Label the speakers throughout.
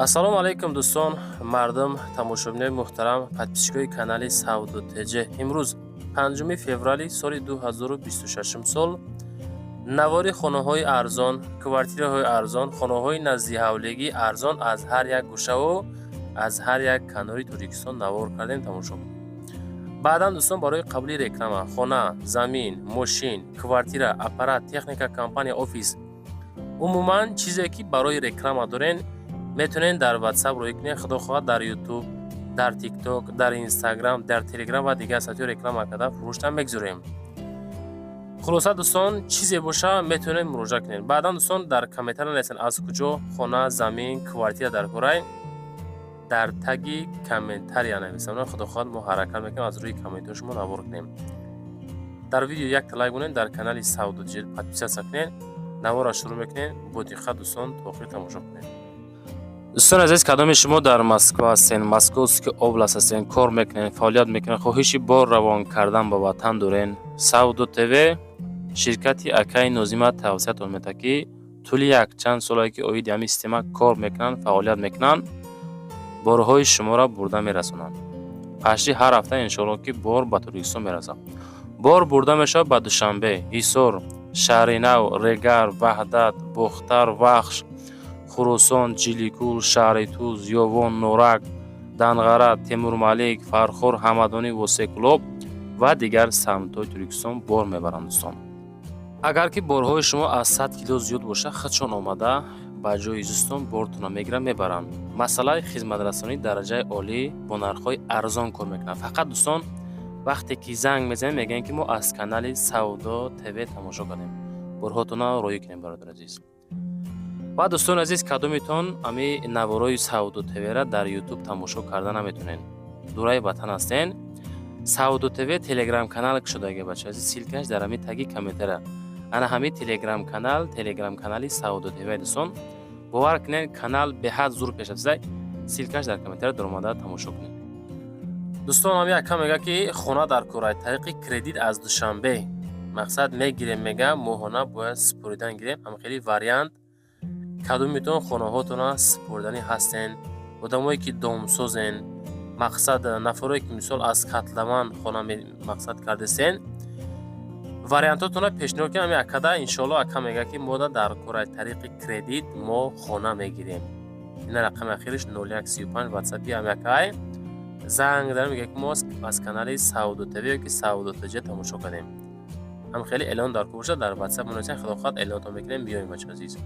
Speaker 1: Ассалому алайкум, дӯстон, мардум, тамошобинои муҳтарам, подписчикои канали Савдо ТЖ. Имрӯз 5 феврали соли 2026 сол навори хонаҳои арзон, квартираҳои арзон, хонаҳои наздиҳавлигӣ арзон аз ҳар як гӯшаву аз ҳар як канори Тоҷикистон навор кардем, тамошо кунед. Баъдан, дӯстон, барои қабули реклама, хона, замин, мошин, квартира, аппарат, техника, компания, офис, умуман чизе ки барои реклама дорен, метавонед дар WhatsApp рӯй кунед. Худо хоҳад, дар YouTube, дар TikTok, дар Instagram, дар Telegram ва дигар сайтҳо реклама карда, фурӯштан мегузорем. Хулоса, дӯстон, чизе боша, метавонед муроҷиат кунед. Баъдан, дӯстон, дар комментария нависед, аз куҷо хона, замин, квартира дар корай, дар таги комментария нависам. Худо хоҳад, мо ҳаракат мекунем, аз рӯи комментҳои шумо навор кунем. Дар видео якта лайк монед, дар канали Савдо ТЖ подписаться кунед. Наворро шурӯъ мекунем, бо диққат, дӯстон, то охир тамошо кунед. Дӯстони азиз, кадоми шумо дар Москва ҳастен, Московский область ҳастен, кор мекунед, фаъолият мекунед, хоҳиши бор равон кардан ба ватан дорен, Савдо ТВ ширкати акаи Нозима тавсиятон медиҳад, ки тӯли якчанд солае ки оиди ҳамин система кор мекунанд, фаъолият мекунанд, борҳои шуморо бурда мерасонанд. Пашти ҳар ҳафта, иншоалло, ки бор ба Тоҷикистон мерасад. Бор бурда мешавад ба Душанбе, Ҳисор, Шаҳри Нав, Регар, Ваҳдат, Бохтар, Вахш, Хуросон, Ҷиликул, шаҳри Туз, Ёвон, Норак, Данғара, Темурмалик, Фархор, Ҳамадонӣ, Восекулоб ва дигар самтҳои Тоҷикистон бор мебаранд. Дӯстон, агар ки борҳои шумо аз 100 кило зиёд бошад, худшон омада ба ҷои зистон бортонро мегиранд, мебаранд. Масъалаи хизматрасонии дараҷаи олӣ, бо нархҳои арзон кор мекунанд. Фақат, дӯстон, вақте ки занг мезанем, мегӯем, ки мо аз канали Савдо ТВ тамошо кардем, борҳотонро роҳӣ кунем, бародари азиз. Ва, дӯстони азиз, кадомитон ами наворои Савдо ТВра дар Ютуб тамошо карда наметонед, дураи ватан ҳастен, Савдо ТВ телеграм канал кушодаги, бача азиз, ссылкаш дар ҳами таги комментария. Ана ҳами телеграм канал, телеграм канали Савдо ТВ. Дӯстон, бовар кунед, канал беҳад зур пешрафтида. Ссылкаш дар комментария, даромада тамошо кунед. Дӯстон, ҳами ака мега, ки хона дар кора, тариқи кредит аз Душанбе, мақсад, мегирем, мега, моҳона бояд супоридан гирем. Ҳам хеле вариант, кадомитон хонаҳотона супориданӣ ҳастен, одамое ки домсозен, мақсад, нафарое ки, мисол, аз котлован хона мақсад кардесен, вариантотона пешниҳод кунем ҳами акада. Иншоалло, ака мега, ки мода дар кораи, тариқи кредит мо хона мегирем. Ина рақами ахириш 0135 ватсапи ҳами акай. Занг дар мега, ки мо аз канали Савдо ТВ ё ки Савдо ТЖ тамошо кардем. Ҳам хеле эълон дар кор бошад, дар ватсап монасен. Худо хоҳад, эълонтон мекунем, биёем, бача азиз.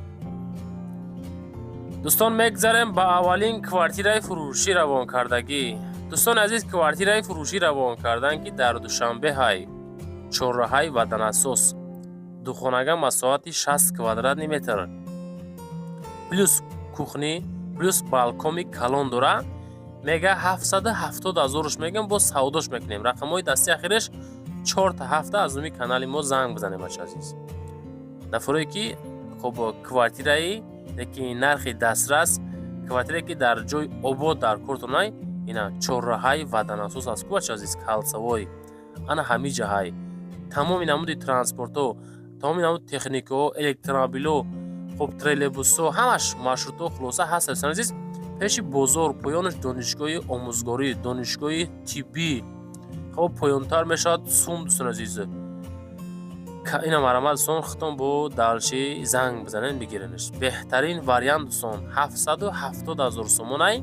Speaker 1: Дӯстон, мегзарем ба аввалин квартираи фурӯшӣ равонкардагӣ. Дӯстони азиз, квартираи фурӯшӣ равон кардан, ки дар Душанбе ҳай, чорраҳаи Ватанасос, духонага, масоҳати 60 квадратный метр, плюс кухня, плюс балкони калон дора. Мега, 770 ҳазоруш мегам, бо савдош мекунем. Рақамҳои дасти ахираш чорта ҳафта, аз номи канали мо занг бизанем, бача азиз. Нафарое ки, хоб, квартираи, лекин нархи дастрас, квартирае ки дар ҷои обод дар кортонай, ина чорраҳаи Ватанасос аст ку, бача азиз, кольцевой, ана ҳами ҷаҳай. Тамоми намуди транспортҳо, тамоми намуди техникаҳо, электромобилҳо, хоб, троллейбусҳо, ҳамаш, маршрутҳо, хулоса, ҳаст. Дӯстони азиз, пеши бозор, поёнаш донишгоҳи омӯзгорӣ, донишгоҳи тиббӣ, хоб, поёнтар мешавад СУМ. Дӯстони азиз, ина марҳамат, дӯстон, худтон бо дальше занг бизанед, бигиренаш. Беҳтарин вариант, дӯстон, 770 ҳазор сомонай,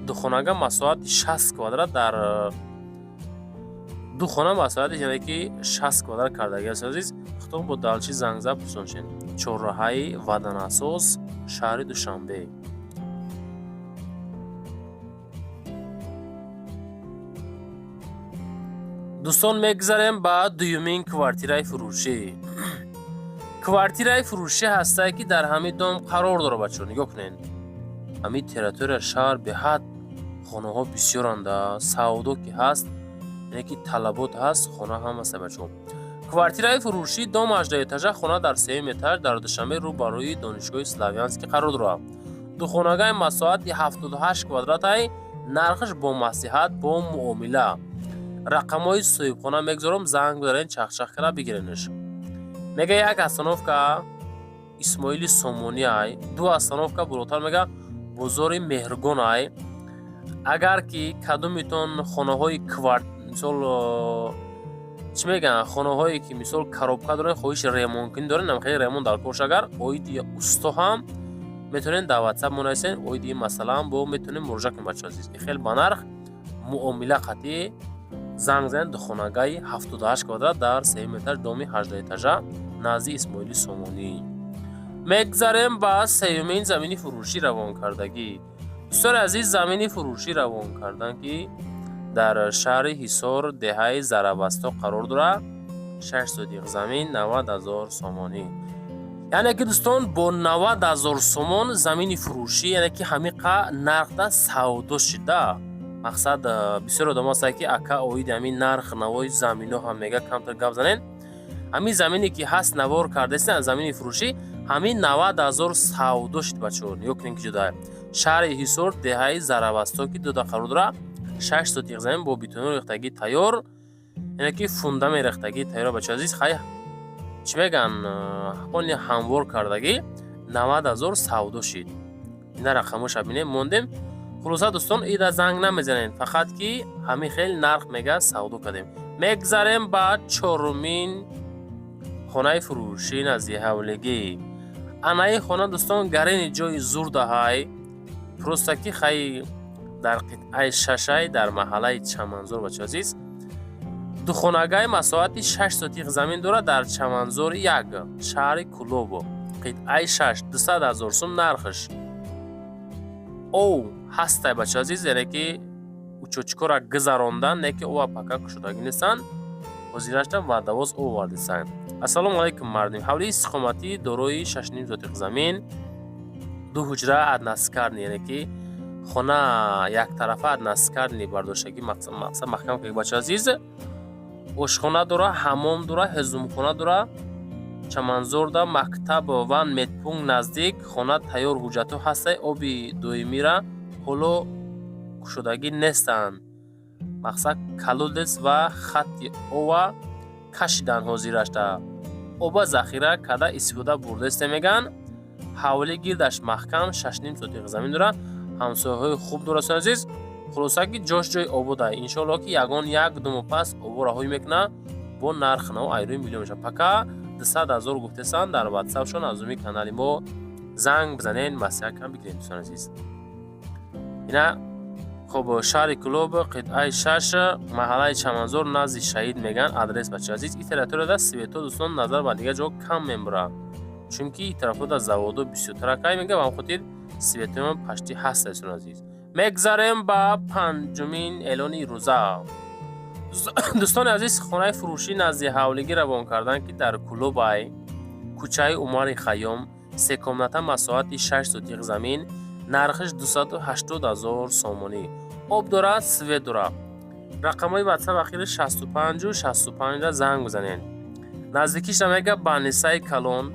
Speaker 1: духонага, масоҳати 60 квадрат, дар ду хона масоҳати, яъне ки 60 квадрат кардаги аст. Азиз, худтон бо дальше занг зад, пурсон. Чорраҳаи Ватанасос, шаҳри Душанбе. Дӯстон, мегзарем ба дуюмин квартираи фурӯшӣ. Квартираи фурӯшӣ ҳастае, ки дар ҳамин дом қарор дорад. Бачаҳо, нигоҳ кунед, ҳамин территория шаҳр беҳад хонаҳо бисёранда. Савдо ки ҳаст, яъне ки талабот ҳаст, хона ҳам ҳаста, бачаҳо. Квартираи фурӯшӣ, дом 18 этажа, хона дар сеюм этаж, дар Душанбе, рӯ ба рӯи донишгоҳи Славянский қарор дорад. Духонагаи масоҳати 78 квадратай, нархаш бо маслиҳат, бо муомила. Рақамҳои соҳибхона мегузорам, занг бизанед, чахчах карда бигиренаш. Мега, як остановка Исмоили Сомонӣ ай, ду остановка болотар мега бозори Меҳргон ай. Агар ки кадомитон хонаҳои кварт, мисол, чӣ мегӯянд, хонаҳое ки, мисол, коробка дорен, хоҳиши ремонткунӣ дорен, намхели ремонт дар корш, агар оиди усто ҳам метавонед дар Ватсап монависен, оиди ин масъалаам бо метавонем муроҷиат кунем. Бачаҳо азиз, хел ба нарх муомила қатъӣ занг занед. Духонагаи 78 квадрат дар сеюм этаж, доми 18 этажа, назди Исмоили Сомонӣ. Мегзарем ба сеюмин замини фурӯшӣ равонкардагӣ. Дӯстони азиз, замини фурӯшӣ равон кардан, ки дар шаҳри Ҳисор, деҳаи Заравасто қарор дорад, 6 сотих замин, 90 000 сомонӣ. Яъне ки, дӯстон, бо 90 000 сомон замини фурӯшӣ, яъне ки ҳамиқа нархда савдо шида. Мақсад, бисёр одам ҳастанд, ки ака, оиди ҳамин нарх навои замино ҳам мега камтар гап занен. Ҳамин замине ки ҳаст, навор кардастен, замини фурӯшӣ ҳамин 90 000 савдо шуд. Бачаҳо, нигоҳ кунем, ки ҷода шаҳри Ҳисор, деҳаи Заравасто ки дода қарор дорад, 6 сотих замин бо бетоно рехтагӣ тайёр, яъне ки фундамент рехтагӣ тайёр. Бачаҳо азиз, хай, чӣ мегӯянд, они ҳамвор кардагӣ 90 000 савдо шид. Ина рақамоша бинем, мондем. Хулоса, дӯстон, ида занг намезанед, фақат ки ҳамин хел нарх мега савдо кардем. Мегзарем ба чорумин хонаи фурӯшӣ назди ҳавлигӣ. Анаи хона, дӯстон, гарени ҷои зурдаҳай, просто ки хай дар қитъаи шашай, дар маҳаллаи Чаманзор. Бачаҳо азиз, духонагаи масоҳати 6 сотих замин дорад дар Чаманзори як, шаҳри Кӯлобо, қитъаи шаш, 200 000 сум нархш. Ов ҳастай, бачаҳо азиз, яъне ки учётчикора гузарондан, не ки ова пока кушодагӣ нестанд, ҳозирашта водовоз овардисанд. Ассалому алайкум, мардум. Ҳавлии истиқоматӣ дорои 6,5 сотих замин, ду ҳуҷра, односкатный, яъне ки хона яктарафа, односкатный бардоштагӣ, мақсад маҳкам ки, бачаҳо азиз, ошхона дора, ҳаммом дора, ҳезумхона дора. Чаманзорда мактаб ва медпункт наздик. Хона тайёр, ҳуҷҷатҳо ҳастай. Оби доимира ҳоло кушодагӣ нестанд, мақсад, колодец ва хатти ова кашиданд, ҳозирашта оба захира карда истифода бурдасте, мегӯянд. Ҳавлӣ гирдаш маҳкам, 6,5 сотих замин дорад, ҳамсояҳои хуб дорад. Азиз, хулоса ки ҷош ҷои обода. Иншоалло, ки ягон як ду моҳ пас обо раҳоӣ мекунад, бо нарх нав айрӯи миллион мешавад. Пока 200 000 гуфтесанд. Дар Ватсапшон аз рӯи канали мо занг бизанед, маслиҳат кам бигирем. Дӯстони азиз, ина хоб, шаҳри Кӯлоб, қитъаи шаш, маҳаллаи Чаманзор, назди Шаҳид мегӯянд адрес. Бачаи азиз, ин территорияда свето, дӯстон, назар ба дигар ҷо кам мебурад, чунки ин тарафода заводо бисёртаракай мега, ба ҳам хотир светоам почти ҳаст. Дӯстони азиз, мегзарем ба панҷумин эълони рӯза. Дӯстони азиз, хонаи фурӯшӣ назди ҳавлигӣ равон карданд, ки дар Кӯлобай, кӯчаи Умари Хайём, се комната, масоҳати 6 сотих замин, нархиш 280 000 сомонӣ. Об дорад, свет дорад. Рақамҳои Ватсап ахири 65-у 65-ра занг бизанед. Наздикиша мега больницаи калон,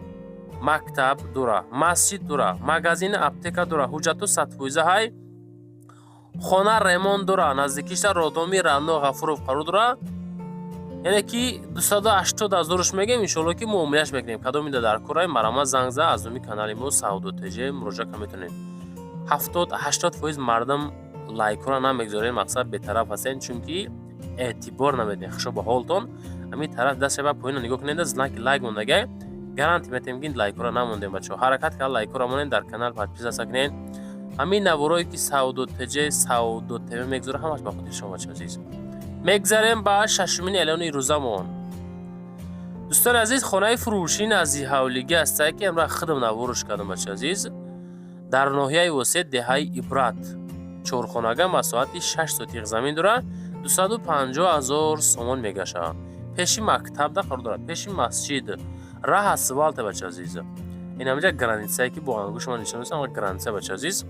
Speaker 1: мактаб дора, масҷид дора, магазини аптека дора. Ҳуҷҷату 100% ҳай. Хона ремонт дора. Наздикиша роддоми Рано Ғафуров қарор дора. Яъне ки 280 000-ш мегем, иншоалло, ки муомилаш мекунем. Кадомида дар кораи марама занг за, аз номи канали мо Савдо ТЖ муроҷиат ка метавонед. 70-80% мардум лайкҳоро намегузоред, мақсад, бетараф ҳастен, чунки эътибор намедиҳед. Хушо ба ҳолтон. Ҳамин тараф даст шава, поёна нигоҳ кунед, знаки лайк мондагай. Гарантия метиҳем, ки лайкҳоро намондем. Бачаҳо, ҳаракат карда лайкҳоро монед, дар канал подписаться кунед. Ҳамин наворое ки Савдо ТЖ, Савдо ТВ мегузорад, ҳамаш ба хотири шумо, бачаҳо азиз. Мегзарем ба шашумин эълони рӯзамон. Дӯстони азиз, хонаи фурӯшӣ назди ҳавлигӣ ҳастае, ки амра худам наворш кардам. Бачаҳо азиз, дар ноҳияи Восеъ, деҳаи Ибрат, чорхонага, масоҳати 6 сотих замин дорад, 250 000 сомон мегашад. Пеши мактабда қарор дорад, пеши масҷид, раҳ асфалта. Бачаҳо азиз, ин ҳаминҷа границае, ки бо ангушт ман нишон додам, граница. Бачаҳо азиз,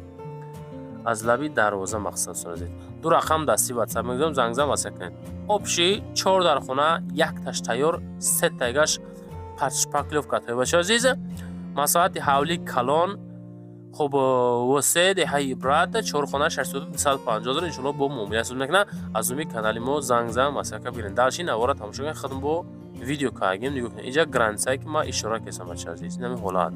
Speaker 1: аз лаби дарвоза, мақсад созед. Ду рақам дасти Ватсап мегузорам, занг зан, васия кунед. Общий чор дар хона, якташ тайёр, сетагаш шпаклёвка тайёр. Бачаҳо азиз, масоҳати ҳавлӣ калон. Хуб, Восе, деҳаи Ибрат, чорхона, 650 000, иншоалло, бо муомила суд мекунад. Аз номи канали мо занг зан, масъала бигиред. Дальше навора тамошо кунед, худам бо видео кардагим, нигоҳ кунед. Инҷа границае, ки ман ишора кардам, бачаҳо азиз, ин ҳамин ҳолат.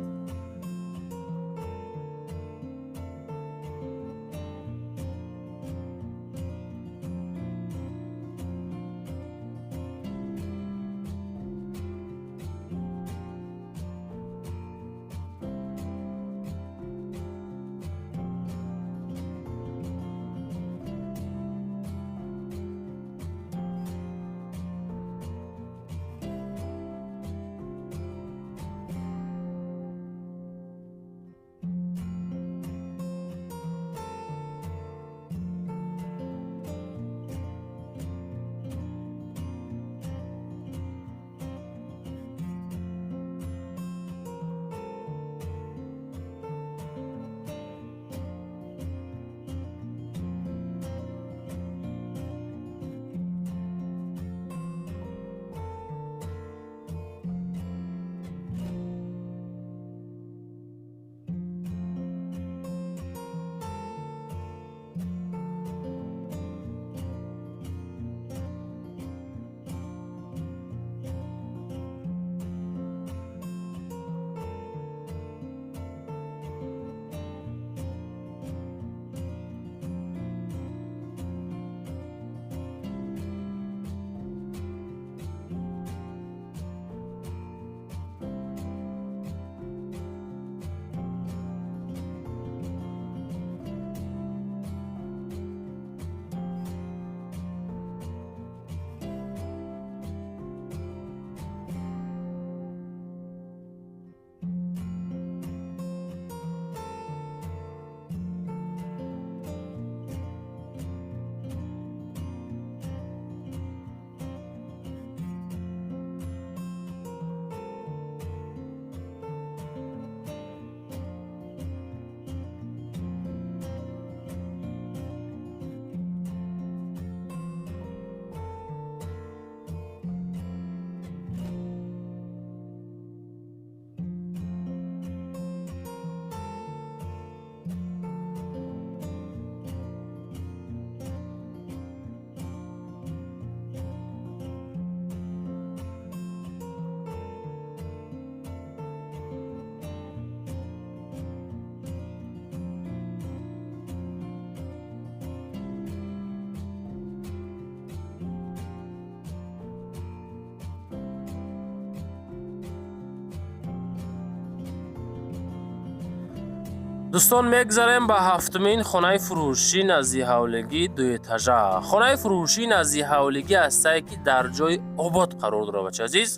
Speaker 1: Дӯстон, мегзарем ба ҳафтумин хонаи фурӯшӣ, назди ҳавлигӣ, дуэтажа. Хонаи фурӯшӣ назди ҳавлигӣ ҳастае, ки дар ҷои обод қарор дорад, бача азиз.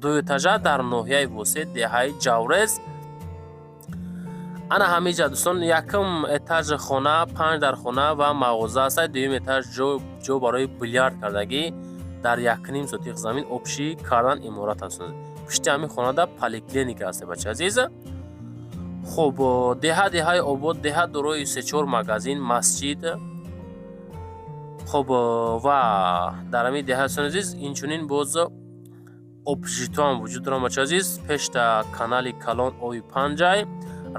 Speaker 1: Дуэтажа дар ноҳияи Восеъ, деҳаи Ҷаврез. Ана ҳамиҷа, дӯстон, якум этажи хона панҷ дар хона ва мағоза аст. Дуюм этаж ҷо барои билярд кардагӣ, дар 1,5 сотих замин общий кардан иморат аст. Пушти ҳамин хонада поликлиника аст, бача азиз. Хуб, деҳа деҳаи обод, деҳа дорои се-чор магазин, масҷид. Хуб, ва дар ҳамин деҳа, дӯстони азиз, инчунин боз общежитиҳам вуҷуд доранд, бача азиз. Пешта канали калон ои панҷай,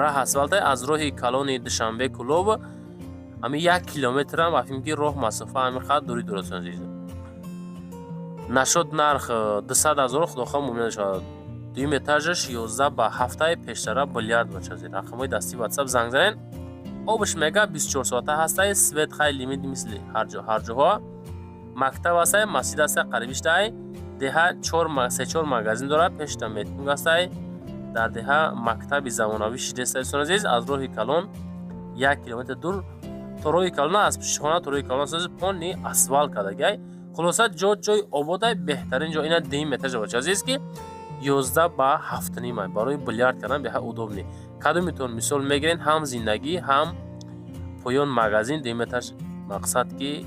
Speaker 1: раҳ асфалтай, аз роҳи калони Душанбе Кӯлоб ҳамин 1 километрам афим ки роҳ масофа ҳамин қадр дурӣ дорад, дӯстони азиз. Нашод нарх 200 000, худохоҳ муомила шавад. Дуюм этажаш 11 ба 7-аи, пештара билярд, бача азиз. Рақамҳои дастии Ватсап занг занед. Обш мега 24 соата ҳастай, свет хай лимит, мисли ҳар ҷоҳо. Мактаб ҳастай, масҷид ҳастай қарибиштай. Деҳа се-чор магазин дорад, пешта медпункт ҳастай. Дар деҳа мактаби замонавӣ шидестай, дӯстони азиз. Аз роҳи калон 1 километр дур, то роҳи калон, аз пушти хона то роҳи калон полный асфалт кардагиай. Хулоса, ҷо ҷои ободай, беҳтарин ҷо. Ина дуюм этажа, бача азиз, ки 11 ба 7,5-ай, барои билярд кардан беҳад удобный. Кадомитон мисол мегирен, ҳам зиндагӣ, ҳам поён магазин, дуюм этаж мақсад ки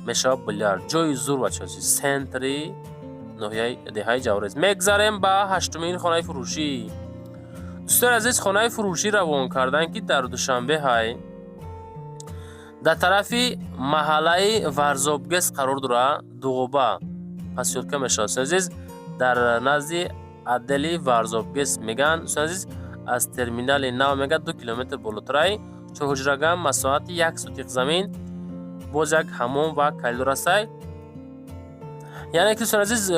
Speaker 1: мешавад билярд. Ҷои зур, бача азиз, центри ноҳияи деҳаи Ҷаврез. Мегзарем ба ҳаштумин хонаи фурӯшӣ. Дӯстони азиз, хонаи фурӯшӣ равон кардан, ки дар Душанбе ҳай, дар тарафи маҳаллаи Варзобгес қарор дорад, Дуғоба посёлка мешавад, дӯстони азиз. Дар назди отдели Варзобгес мегӯянд, дӯстони азиз, аз терминали нав мега 2 километр болотарай. Чорҳуҷрага, масоҳати 1 сотих замин, боз як ҳамом ва коридор ҳастай. Яъне ки, дӯстони азиз,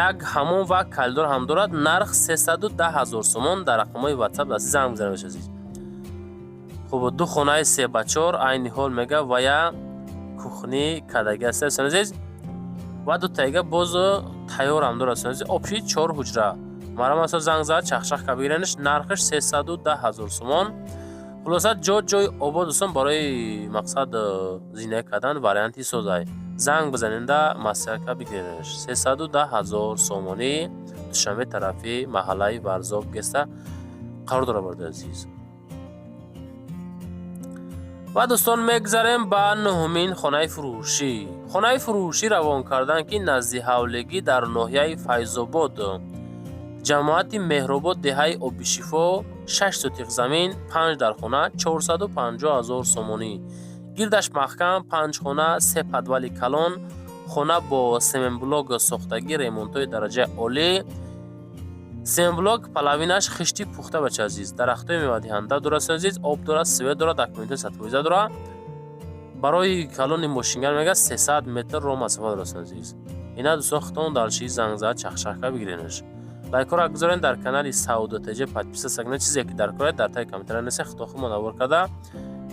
Speaker 1: як ҳамом ва коридор ҳам дорад. Нарх 310 000 сомон. Дар рақамҳои Ватсап дасти занг бизанед, дӯстони азиз. Хуб, ду хонаи 3 ба 4 айни ҳол мега ва я кухни кардагӣ аст, дӯстони азиз, ва дутаига боз тайёрам дорад, дӯстони азиз. Общий чор ҳуҷра. Марҳамат, занг зад, чахчах ка бигиренаш. Нархаш 310 000 сомон. Хулоса, ҷо ҷои обод, дӯстон, барои мақсад зиндагӣ кардан варианти созай. Занг бизаненда, маслиҳат ка бигиренаш. 310 000 сомонӣ, Душанбе, тарафи маҳаллаи Варзоб геста қарор дорад, бародари азиз. Ва, дӯстон, мегзарем ба нуҳумин хонаи фурӯшӣ. Хонаи фурӯшӣ равон кардан, ки назди ҳавлигӣ, дар ноҳияи Файзобод, ҷамоати Меҳробод, деҳаи Обишифо, 6 сотих замин, панҷ дар хона, 450 000 сомонӣ. Гирдаш маҳкам, панҷ хона, се подвали калон. Хона бо семенблок сохтагӣ, ремонтҳои дараҷаи олӣ, семенблок, половинаш хишти пухта, бача азиз. Дарахтҳои мевадиҳанда дорад, азиз, об дорад, свет дорад, документҳои 100% дорад. Барои калони мошингар мега 300 метр роҳ масофа дорад, азиз. Ина, дӯстон, худтон дальше занг зад, чахчахка бигиренаш. Лайкҳоро гузорен, дар канали Савдо ТЖ подписаться кунед. Чизе ки дар коред, дар таги комментария несен, худохо навор карда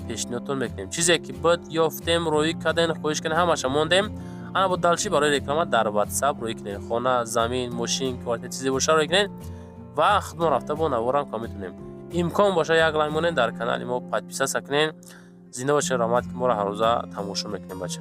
Speaker 1: пешниҳодтон мекунем. Чизе ки буд, ёфтем, роӣ карден, хоҳиш кардем, ҳамаша мондем. Ана бо дальше барои реклама дар Ватсап роӣ кунед. Хона, замин, мошин, квартира, чизе боша, роӣ кунед ва худмон рафта бо наворам ка метонем. Имкон боша, як лайк монед, дар канали мо подписаться кунед. Зинда бошед, раҳмат, ки моро ҳаррӯза тамошо мекунем, бача.